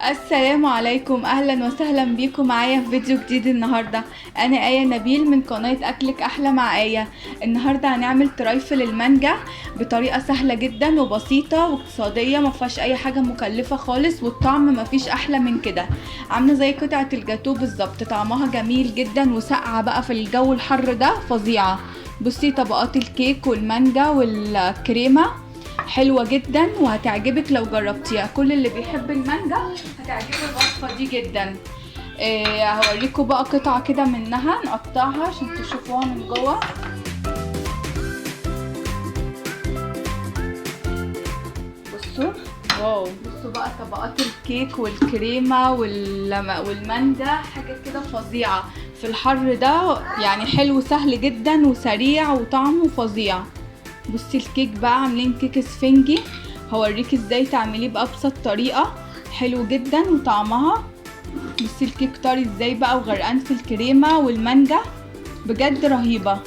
السلام عليكم، اهلا وسهلا بيكم معايا في فيديو جديد. النهارده انا آية نبيل من قناة اكلك احلى مع آية. النهارده هنعمل trifle المانجا بطريقة سهلة جدا وبسيطة واقتصادية، ما فيهاش اي حاجة مكلفة خالص، والطعم ما فيش احلى من كده، عاملة زي قطعة الجاتو بالظبط. طعمها جميل جدا وساقعة بقى في الجو الحر ده فظيعة. بصي طبقات الكيك والمانجا والكريمة حلوة جدا وهتعجبك لو جربتيها. كل اللي بيحب المانجا هتعجبه الوصفة دي جدا. هوريكم بقى قطعة كده منها نقطعها عشان تشوفوها من جوه. بصوا wow، بصوا بقى طبقات الكيك والكريمة والمانجا، حاجة كده فظيعة في الحر ده، يعني حلو سهل جدا وسريع وطعمه فظيع. بصي الكيك بقى عاملين كيك اسفنجي، هوريكي ازاي تعمليه بابسط طريقه، حلو جدا وطعمها. بصي الكيك طري ازاي بقى وغرقان في الكريمة والمانجا، بجد رهيبة.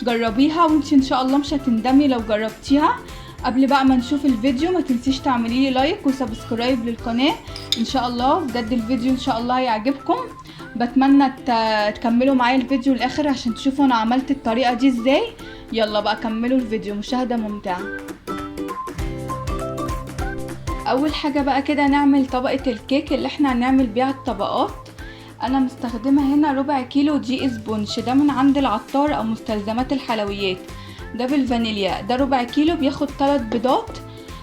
جربيها وانتي ان شاء الله مش هتندمي لو جربتيها. قبل بقى ما نشوف الفيديو ما تنسيش تعملي لي like و subscribe للقناة. ان شاء الله بجد الفيديو ان شاء الله هيعجبكم. بتمنى تكملوا معايا الفيديو الاخر عشان تشوفوا انا عملت الطريقة دي ازاي. يلا بقى كملوا الفيديو، مشاهدة ممتعة. اول حاجة بقى كده نعمل طبقة الكيك اللي احنا هنعمل بيها الطبقات. انا مستخدمة هنا ربع كيلو دقيق sponge، ده من عند العطار او مستلزمات الحلويات، ده بالفانيليا. ده ربع كيلو بياخد 3 بيضات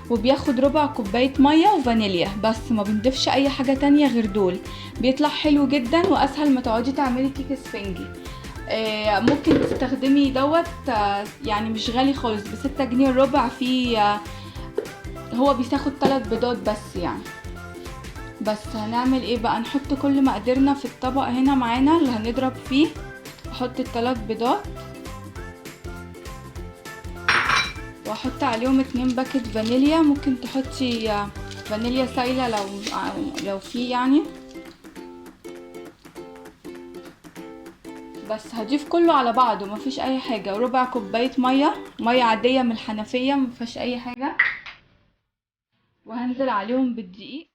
وبياخد ربع كوباية مية وفانيليا بس، ما بنضيفش اي حاجة تانية غير دول. بيطلع حلو جدا واسهل ما تقعدي تعملي كيك اسفنجي. ممكن تستخدمي دوت، يعني مش غالي خالص، ب6 جنيه الربع. فيه هو بياخد 3 بيضات بس يعني. بس هنعمل ايه بقى؟ نحط كل مقاديرنا في الطبق هنا معانا اللي هنضرب فيه. احط ال3 بيضات واحط عليهم 2 باكت فانيليا. ممكن تحطي فانيليا سايله لو في يعني. بس هضيف كله على بعضه مفيش اي حاجة. وربع كوباية مية، مية عادية من الحنفية مفيش اي حاجة. وهنزل عليهم بالدقيق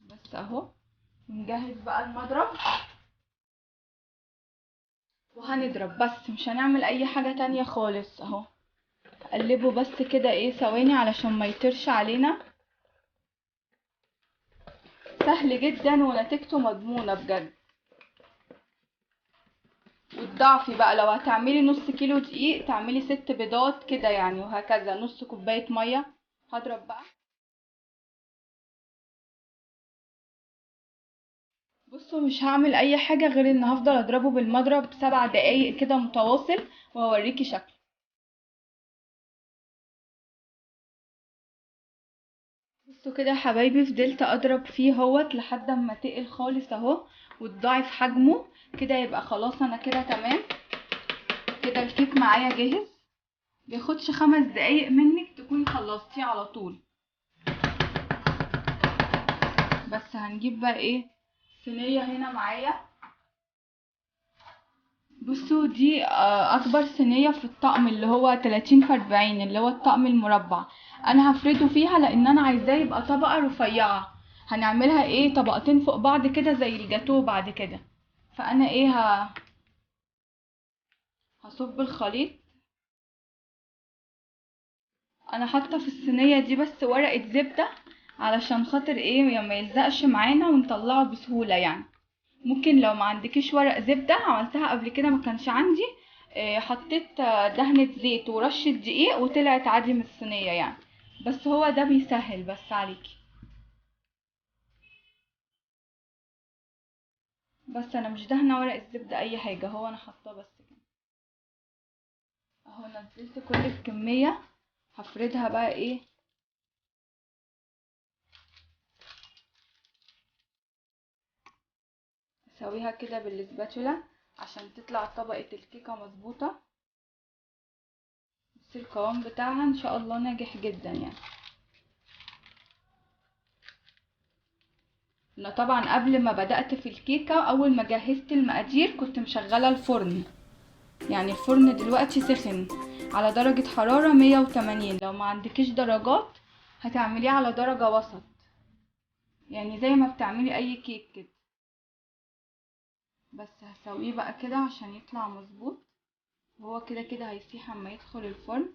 بس اهو. نجهز بقى المضرب وهنضرب بس، مش هنعمل اي حاجة تانية خالص اهو. قلبه بس كده ايه ثواني علشان ما يطرش علينا. سهل جدا ونتيجته مضمونة بجد. وتضاعفي بقى لو هتعملي نص كيلو دقيق تعملي 6 بيضات كده يعني، وهكذا. نص كوباية مية. هضرب بقى. بصوا مش هعمل اي حاجة غير ان هفضل اضربه بالمضرب 7 دقايق كده متواصل وهوريكي شكله. بصوا كده يا حبايبي، فضلت اضرب فيه اهوت لحد ما تقل خالص اهو وتضاعف حجمه كده، يبقى خلاص انا كده تمام. كده الكيك معايا جاهز، بياخدش 5 دقايق منك تكوني خلصتيه على طول. بس هنجيب بقى ايه صينية هنا معايا. بصوا دي اكبر صينية في الطقم اللي هو 30 في 40 اللي هو الطقم المربع. انا هفرده فيها لان انا عايزاه يبقى طبقه رفيعة. هنعملها ايه طبقتين فوق بعض كده زي الجاتوه بعد كده. فانا ايه هصب الخليط. انا حاطه في الصينية دي بس ورقة زبدة علشان خاطر ايه ما يلزقش معانا ونطلعه بسهولة يعني. ممكن لو ما عندكيش ورق زبدة، عملتها قبل كده ما كانش عندي، حطيت دهنة زيت ورشة دقيق وطلعت عادي من الصينية يعني. بس هو ده بيسهل بس عليكي. بس انا مش دهنه ورق الزبدة اي حاجة، هو انا حاطاه بس كده اهو. نزلت كل الكمية، هفردها بقى ايه اسويها كده بالسباتولا عشان تطلع طبقة الكيكة مظبوطة. بس القوام بتاعها ان شاء الله ناجح جدا يعني. انا طبعا قبل ما بدأت في الكيكة اول ما جهزت المقادير كنت مشغلة الفرن، يعني الفرن دلوقتي سخن على درجة حرارة 180. لو ما عندكيش درجات هتعمليه على درجة وسط، يعني زي ما بتعملي اي كيك كده. بس هسويه بقى كده عشان يطلع مظبوط، وهو كده كده هيسيح اما يدخل الفرن.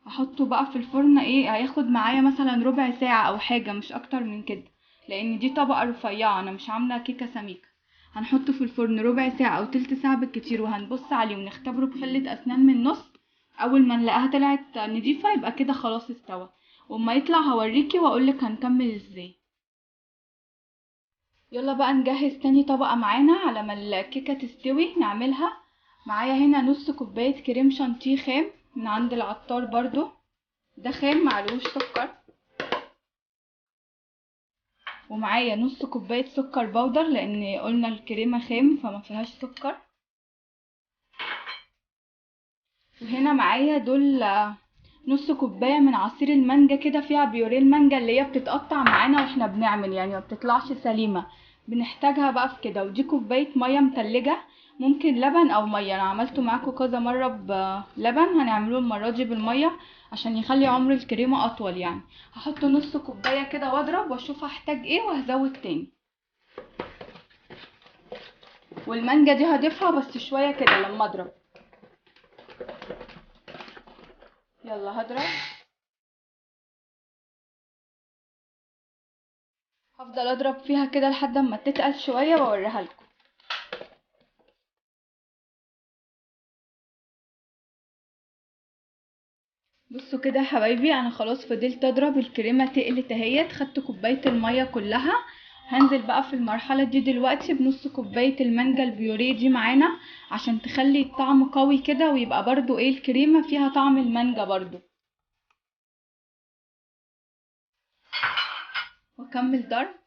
هحطه بقى في الفرن، ايه هياخد معايا مثلا ربع ساعة او حاجة، مش اكتر من كده، لان دي طبقة رفيعة، انا مش عاملة كيكة سميكة. هنحطه في الفرن ربع ساعة او تلت ساعة بالكتير، وهنبص عليه ونختبره بخلة اسنان من النص. اول ما نلاقيها طلعت نضيفة يبقى كده خلاص استوى، وما يطلع هوريكي واقولك هنكمل ازاي. يلا بقى نجهز تاني طبقة معانا على ما الكيكة تستوي نعملها. معايا هنا نص كوباية كريم شانتيه خام من عند العطار برضو، ده خام معلوش سكر. ومعايا نص كوباية سكر بودر، لان قلنا الكريمة خام فما فيهاش سكر. وهنا معايا دول نص كوباية من عصير المانجا كده، فيها بيوريه المانجا اللي هي بتتقطع معانا واحنا بنعمل، يعني ما بتطلعش سليمة، بنحتاجها بقى في كده. ودي كوباية مية متلجة، ممكن لبن او مية، انا عملته معاكم كذا مرة بلبن، هنعمله المرة دي بالمية عشان يخلي عمر الكريمة اطول. يعني هحط نص كوباية كده واضرب واشوف هحتاج ايه وهزود تاني. والمانجا دي هضيفها بس شوية كده لما اضرب. يلا هضرب، هفضل اضرب فيها كده لحد ما تتقل شوية واوريها لكم. بصوا كده يا حبايبي، انا خلاص فضلت اضرب الكريمة تقلت اهيت، خدت كوباية المية كلها. هنزل بقى في المرحلة دي دلوقتي بنص كوباية المانجا البيوريه دي معانا، عشان تخلي الطعم قوي كده، ويبقى برضو ايه الكريمة فيها طعم المانجا برضو. واكمل ضرب.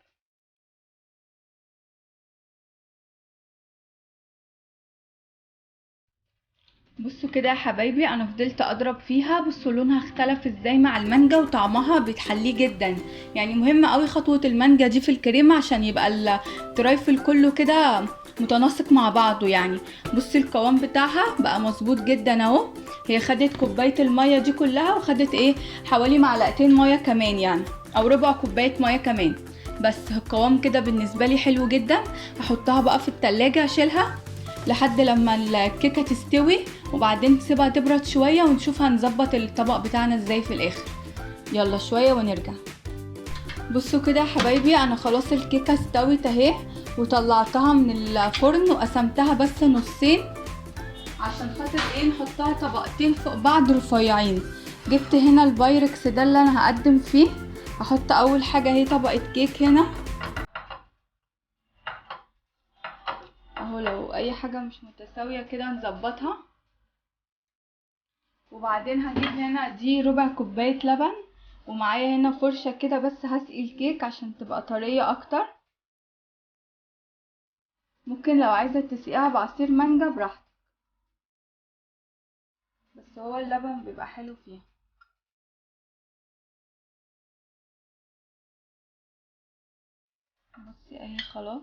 بصوا كده يا حبايبي، انا فضلت اضرب فيها، بصوا لونها اختلف ازاي مع المانجا، وطعمها بتحليه جدا. يعني مهم قوي خطوة المانجا دي في الكريمة عشان يبقى ال trifle كله كده متناسق مع بعضه. يعني بصي القوام بتاعها بقى مظبوط جدا اهو. هي خدت كوباية المية دي كلها، وخدت ايه حوالي معلقتين مية كمان، يعني او ربع كوباية مية كمان. بس القوام كده بالنسبة لي حلو جدا. هحطها بقى في التلاجة اشيلها لحد لما الكيكه تستوي، وبعدين تسيبها تبرد شوية ونشوف هنظبط الطبق بتاعنا ازاي في الاخر. يلا شوية ونرجع. بصوا كده يا حبايبي، انا خلاص الكيكه استوت اهي، وطلعتها من الفرن وقسمتها بس نصين عشان خاطر ايه نحطها طبقتين فوق بعض رفيعين. جبت هنا البايركس ده اللي انا هقدم فيه، هحط اول حاجة اهي طبقه كيك هنا اهو، لو اي حاجة مش متساوية كده نظبطها. وبعدين هجيب هنا دي ربع كوباية لبن، ومعايا هنا فرشه كده بس هسقي الكيك عشان تبقى طرية اكتر. ممكن لو عايزه تسقيها بعصير مانجا براحتك، بس هو اللبن بيبقى حلو فيها. بصي اهي خلاص.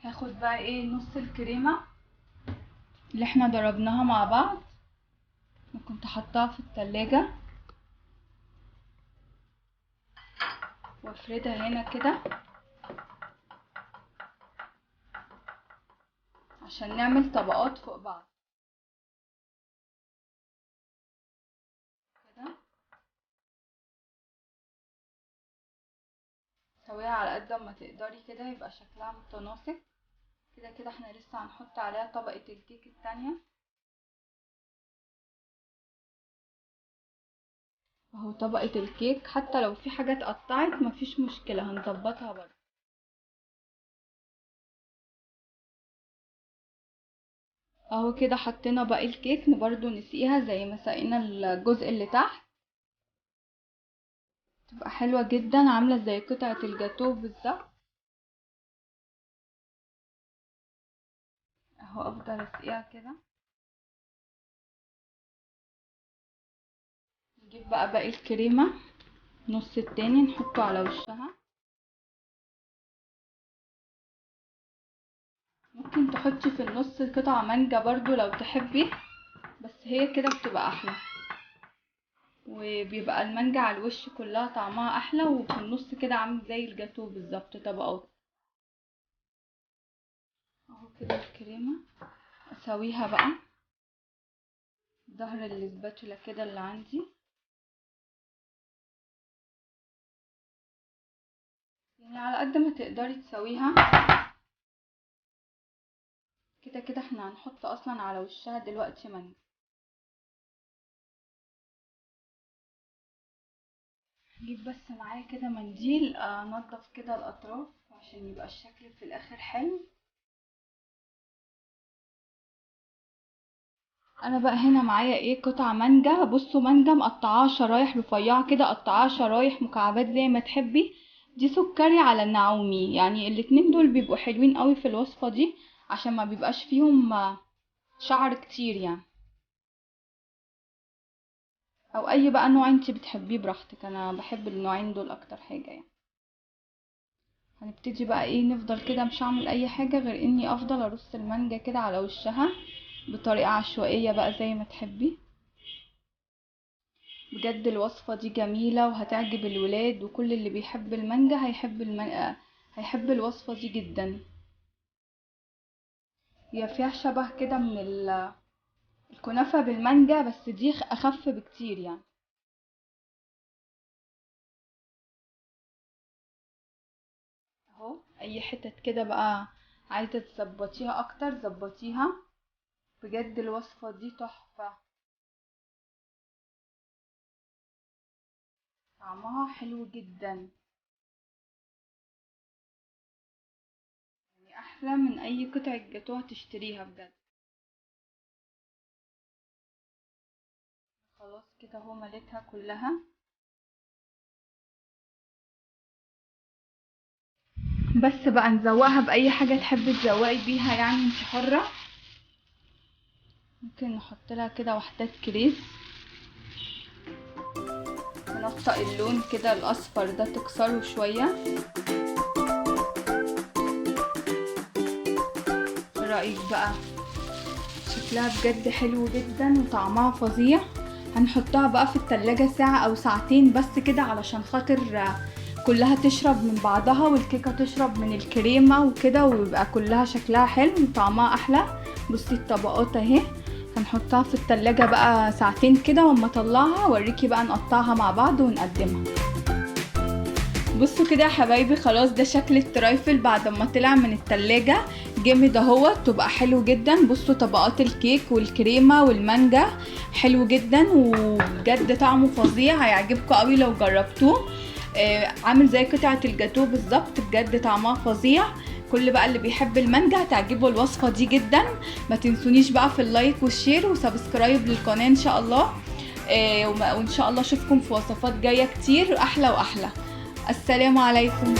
هاخد بقى ايه نص الكريمة اللي احنا ضربناها مع بعض، كنت حطاها في التلاجة، وافردها هنا كده عشان نعمل طبقات فوق بعض كده. سويها على قد ما تقدري كده يبقى شكلها متناسق كده. كده احنا لسه هنحط عليها طبقة الكيك التانية اهو. طبقة الكيك حتى لو في حاجة اتقطعت مفيش مشكلة، هنظبطها برضه. اهو كده حطينا باقي الكيك، برضو نسقيها زي ما سقينا الجزء اللي تحت، تبقى حلوة جدا، عاملة زي قطعة الجاتوه بالظبط اهو. افضل اسقيها كده. نجيب بقى باقي الكريمة نص التاني نحطه على وشها. ممكن تحطي في النص قطع مانجا برضو لو تحبي، بس هي كده بتبقى احلى. وبيبقى المانجا على الوش كلها طعمها احلى، وفي النص كده عامل زي الجاتو بالظبط طبقات اهو كده. الكريمة اسويها بقى ظهر الاسباتولا كده اللي عندي، يعني على قد ما تقدري تسويها كده كده. احنا هنحط اصلا على وشها دلوقتي مانجا. هجيب بس معايا كده منديل انضف كده الاطراف عشان يبقى الشكل في الاخر حلو. انا بقى هنا معايا ايه، قطع مانجا. بصوا مانجا مقطعاها شرايح رفيعة كده، قطعاها شرايح مكعبات زي ما تحبي. دي سكري على النعومي، يعني الاتنين دول بيبقوا حلوين قوي في الوصفة دي عشان ما بيبقاش فيهم شعر كتير يعني، او اي بقى نوع انت بتحبيه براحتك. انا بحب النوعين دول اكتر حاجة يعني. هنبتدي بقى ايه، نفضل كده مش هعمل اي حاجة غير اني افضل ارص المانجا كده على وشها بطريقة عشوائية بقى زي ما تحبي. بجد الوصفة دي جميلة وهتعجب الولاد، وكل اللي بيحب المانجا هيحب الوصفة دي جدا. هي فيها شبه كده من الكنافه بالمانجا، بس دي اخف بكتير يعني. اهو اي حتت كده بقى عايزه تظبطيها اكتر ظبطيها. بجد الوصفة دي تحفة، طعمها حلو جدا، يعني احلى من اي قطعه جاتوه هتشتريها بجد. خلاص كده اهو مليتها كلها. بس بقى نزوقها باي حاجة تحبي تزوقي بيها، يعني انت حره. ممكن نحط لها كده وحدات كريز، ننطق اللون كده الاصفر ده تكسره شوية. ايه رايك بقى؟ شكلها بجد حلو جدا وطعمها فظيع. هنحطها بقى في التلاجة ساعة او ساعتين بس كده علشان خاطر كلها تشرب من بعضها، والكيكة تشرب من الكريمة وكده، ويبقى كلها شكلها حلو وطعمها احلى. بصي الطبقات اهي. هنحطها في التلاجة بقى ساعتين كده، واما اطلعها اوريكي بقى نقطعها مع بعض ونقدمها. بصوا كده يا حبايبي، خلاص ده شكل الترايفل بعد ما طلع من التلاجة، جامد اهوت، تبقى حلو جدا. بصوا طبقات الكيك والكريمة والمانجا حلو جدا، وبجد طعمه فظيع، هيعجبكم قوي لو جربتوه. عامل زي قطعة الجاتوه بالظبط، بجد طعمها فظيع. كل بقى اللي بيحب المانجا هتعجبه الوصفة دي جدا. ما تنسونيش بقى في ال like وال share و subscribe للقناة ان شاء الله. وان شاء الله اشوفكم في وصفات جاية كتير احلى واحلى. السلام عليكم.